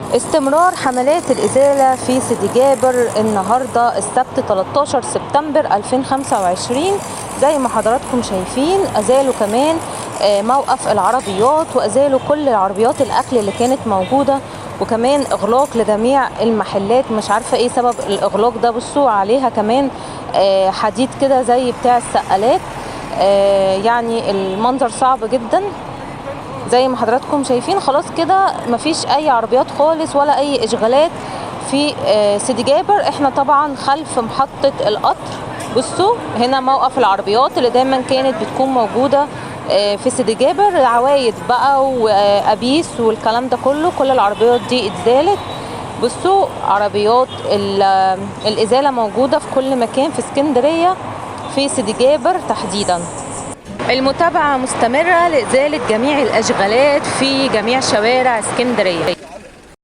استمرار حملات الإزالة في سيدي جابر النهاردة السبت 13 سبتمبر 2025. زي ما حضراتكم شايفين أزالوا كمان موقف العربيات، وأزالوا كل عربيات الأكل اللي كانت موجودة، وكمان إغلاق لجميع المحلات. مش عارفة إيه سبب الإغلاق ده. بصوا عليها كمان حديد كده زي بتاع السقالات. يعني المنظر صعب جدا زي ما حضراتكم شايفين. خلاص كده مفيش اي عربيات خالص ولا اي اشغالات في سيدي جابر. احنا طبعا خلف محطة القطر. بصوا هنا موقف العربيات اللي دايما كانت بتكون موجودة في سيدي جابر، عوايد بقى وابيس والكلام ده كله، كل العربيات دي اتزالت. بصوا عربيات الازالة موجودة في كل مكان في اسكندرية، في سيدي جابر تحديدا. المتابعة مستمرة لإزالة جميع الأشغالات في جميع شوارع اسكندرية.